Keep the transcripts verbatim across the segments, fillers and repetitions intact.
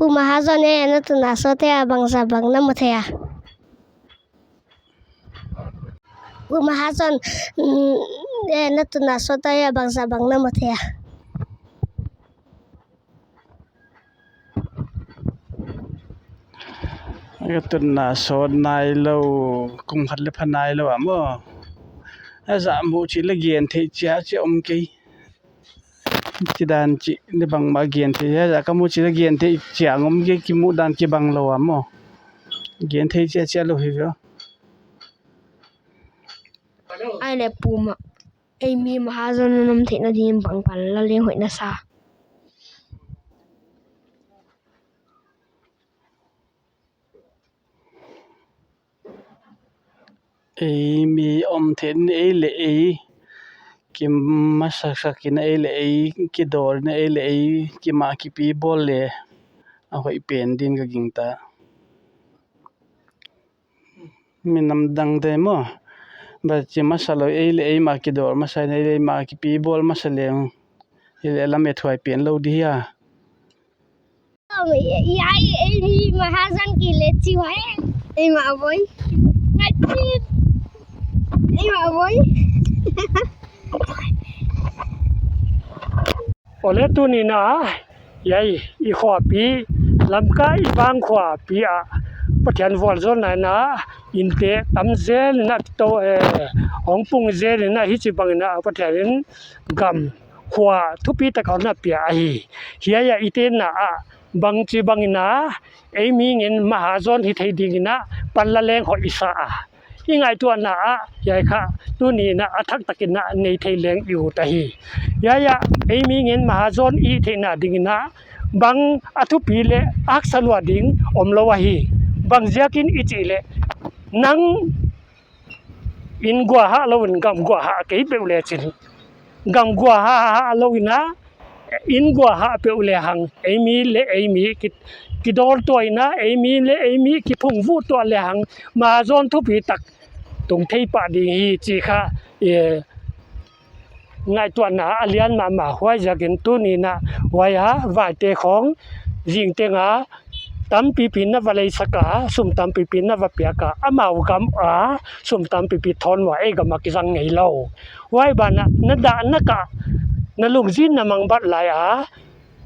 Pu Mahajon, eh, na tunna sawt a bangzah bang na mu thei a? Pu Mahajon, mm, eh, na tunna sawt a bangzah bang na mu thei a? Ka tunna sawt nai lou, kum khat leh pha nai lou a maw. A zah mu chih leh gen theih chiah chiah om kei. Chidan chih leh bangmah gen theih, a zah ka mu chih leh gen theih chiang om kei, kimuh dan kibang lou a maw. Gen theih chiah chiah lou hi ve. Ai leh Pu Mah, ei mi Mahajon a om theihna ding bang pan la leng hoih na sa? Ei mi om theihna, ei leh ei kimasasak in, ei leh ei kidawlna, ei leh ei kimah kipi bawl leh a hoih pen din ka gingta. Minam dangte maw, bangchi masa lou, ei leh ei mah kidawl masa in, ei leh ei mah kipi bawl masa leng, ei leh lam e thuai pen lou di hia. Ei, ei, ei mi Mahajon ki leh chi huai. Ei mah boi. Ngai chi. Ei mah boi. Ole tuni in a, ei, i khuapi, Lamka i vang khuapi ah Pathian vualzawlna in a, innte tam zel in a, tou, eh, hong pung zel in a, hichibang in a Pathian in gam khua thupi tak a hon pia ahi. Hiai ah i tenna ah bangchibang in a, ei mihing in Mahajon hi thei ding in a pan la leng hoih i sa a. I ngaihtuahna ah hiai kha tuni in a a thak tak in a nei thei leng i ut ahi. Hiai ah ei mihing in Mahajon i theihna ding in a bang a thupi leh haksa lua ding omlou ahi. Bang ziak in i chih leh, nang inn guah hah lou in gam guah hah kei peuh leh chin, gam guah hah, hah lou in a inn guah hah peuh lehang, ei mi leh ei mi ki, kidawl tuah in a, ei mi leh ei mi kiphungvuh tuah lehang, Mahajon thupi tak tung thei pah ding hi chih kha, eh, ngaihtuahna a lian mahmah. Huaiziakin tuni in a, huai a vaite khong zingteng a tampipi na va leisak a, sum tampipi na va piak a, amau gam a sum tampipi thawn ua ei gam a kizang ngeilou. Huai banah na dah na kah, na lungzin na mangbat lai a,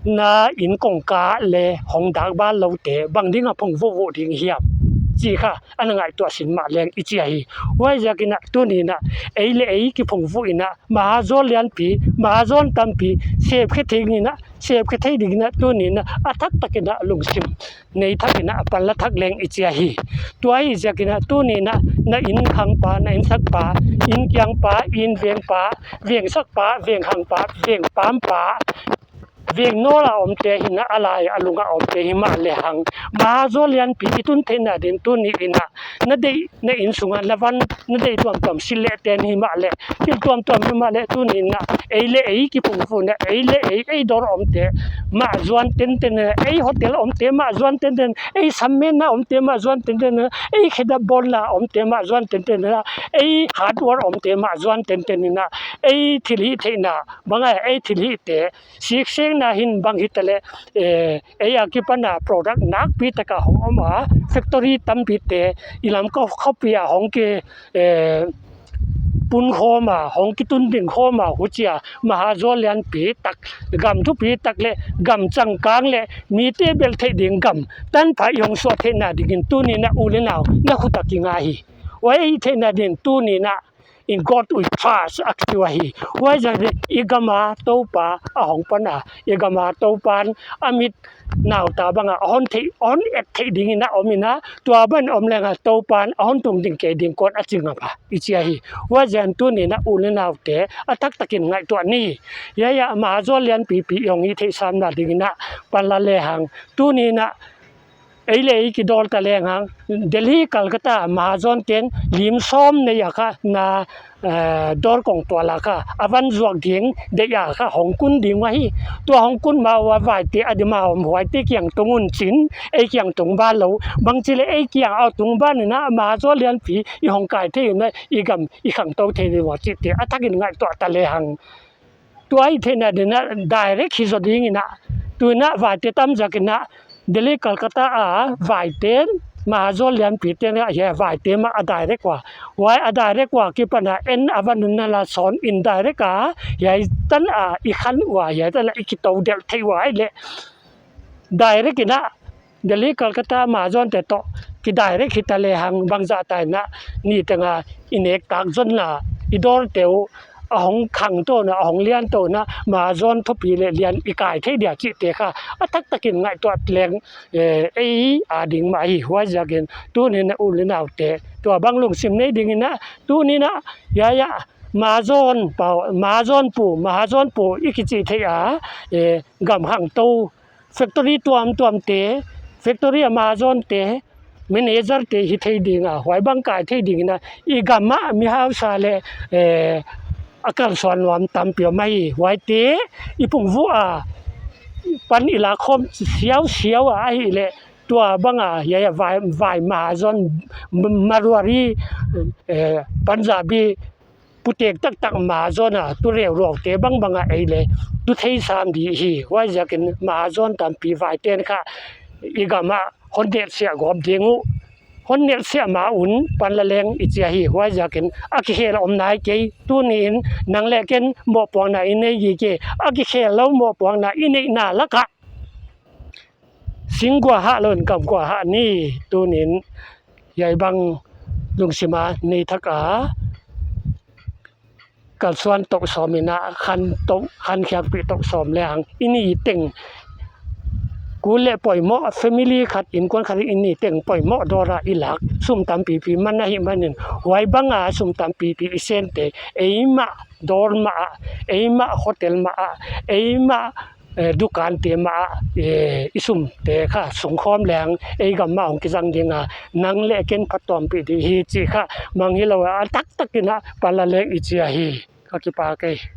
na inn kongkak leh hong dak bal loute bang ding a phungvuh vuh ding hiam chih kha ana ngaihtuah sin mah leng i chi ahi. Huaiziakin a tuni in a ei leh ei kiphungvuh in a, Mahajon lianpi, Mahajon tampi sep khe thei ding in a, sep khe thei ding in a tuni in a a thak tak in a lungsim nei thak in a pan la thak leng i chi ahi. Tua hi ziakin a tuni in a na inn khangpa, na inn sakpa, inn kiangpa, inn vengpa, veng sakpa, veng khangpa, veng pampa, veng nawl a omte hi in a, a lai a lung a omte hi mah lehang, Mahajon lianpi i tun theihna din tuni in a na deih, na inn sung a na van, na deih tuamtuam sil leh ten hi mah leh, thil tuamtuam hi mah leh tuni in a ei leh ei kiphungvuh in a, ei leh ei, ei dawr omte mah zuan tenten in a, ei hotel omte mah zuan tenten, ei sammenna omte mah zuan tenten in a, ei khedap bawlna omte mah zuan tenten in a, ei hardware omte mah zuan tenten in a, ei thilhihtheihna bang a ei thilhihte, siksikna hin bang hitaleh, eh, ei a kipan a product nakpi tak a hong om a, factory tampite i Lamka khawpi a hong ki, eh, pun khawm a, hong kitun ding khawm a, huchia Mahajon lianpi tak, gam thupi tak leh gam changkang leh mite bel theih ding gam tanpha i hong suah theihna dingin tuni in a u leh nau na khut a kinga hi. Huai theihna din tuni in a In God we trust a kichi uh ahi. Huaiziakin i gam a Toupa a hong pan a, i gam a Toupa'n a mit naute bang a hon thei, hon et theih dingin a om in a, tua bang om leng a Toupa'n a hon tung ding kei ding kon a chi ngam a, i chi ahi. Huaiziakin tuni'n a u leh naute a taktakin ngaihtuah ni. Hiai a Mahajon lianpipi i hong hih theih samna dingin a pan la lehang. Tuni'n a ei leh ei kidawl ta lehang, Delhi, Calcutta, Mahajon ten lim sawm nei a kha na, eh, dawr kongtual a kha a van zuak ding deih a kha hong kun ding uh ahi. Tua hong kun ma ua vaite a dim a om huaite kiang tung un chin, ei kiang tung ban lou. Bangchi leh ei kiang a tung ban in a Mahajon lianpi i hong kai thei un a i gam i khangtou thei ding uh a chihte a takin ngaihtuah ta lehang. Tua hih theihna dingin a direct hi zaw dingin a, tuin a vaite tam zakin a Delhi Calcutta a vaiten, Mahajon lianpiten a hiai vaite mah a direct ua. Huai a direct ua kipan a en a van nunna la sawn indirect a, hiai tan a i khan ua, hiai tan a i kitou delh thei ua ahihleh. Direct in a, Delhi Calcutta Mahajonte toh, ki direct hita lehang bangzah ta in a, niteng a i nek tak zonna, i dawrte uh, a hong khangtou na, a hong liantou na, Mahajon thupi leh lian i kai thei dia chihte kha, a taktak in ngaihtuah leng, eh, ei a ding mah hi, huaiziakin tuni'n a u leh naute, tuabang lungsim nei ding in a, tuni'n a, hiai a, Mahajon pau, Mahajon pu, Mahajon pu, i kichi thei a, eh, gam khangtou, factory tuamtuamte, factory a Mahajonte, manager te hi thei ding a, huaibang kai thei ding in a, i gam a mi hausa leh, eh, a kalsuan nuam tampi om ahi, huaite, i pungvuh a, pan i lakhawm siausiau a ahihleh, tuabang a, hiai a vai, vai Mahajon, Marwari, eh, Punjabi, putek taktak Mahajon a, tu reuruakte bangbang a ei leh, tu thei sam di hi, huaiziakin Mahajon tampi vaiten kha, i gam a hon nelhsiah gawp ding uh, hon nelhsiah ma un, panla leng i chi ahi, huaiziakin a kikhel om nai kei, tuni'n nang leh ken mohpuakna i nei gige, a kikhel lou mohpuakna i neihna lak ah, sing guah hah lou in gam guah hah ni, tuni'n hiaibang lungsim a nei thak a, kalsuan tou sawm in a, khan tou, khankhiakpih tou sawm lehang, i niteng kul leh poimoh, family khat, innkuan khat in i niteng poimoh dawr a i lak sum tampipi man ahihmanin, huaibang a sum tampipi i sente, eimah dawr mah ah, eimah hotel mah ah, eimah, eh, dukante mah ah, eh, i sumte kha sungkhawm lehang, ei gam mah hong kizang ding a, nang leh ken phattuampih di hi chih kha, mang hilou a, a taktak in a panla leng i chi ahi, ka kipak e.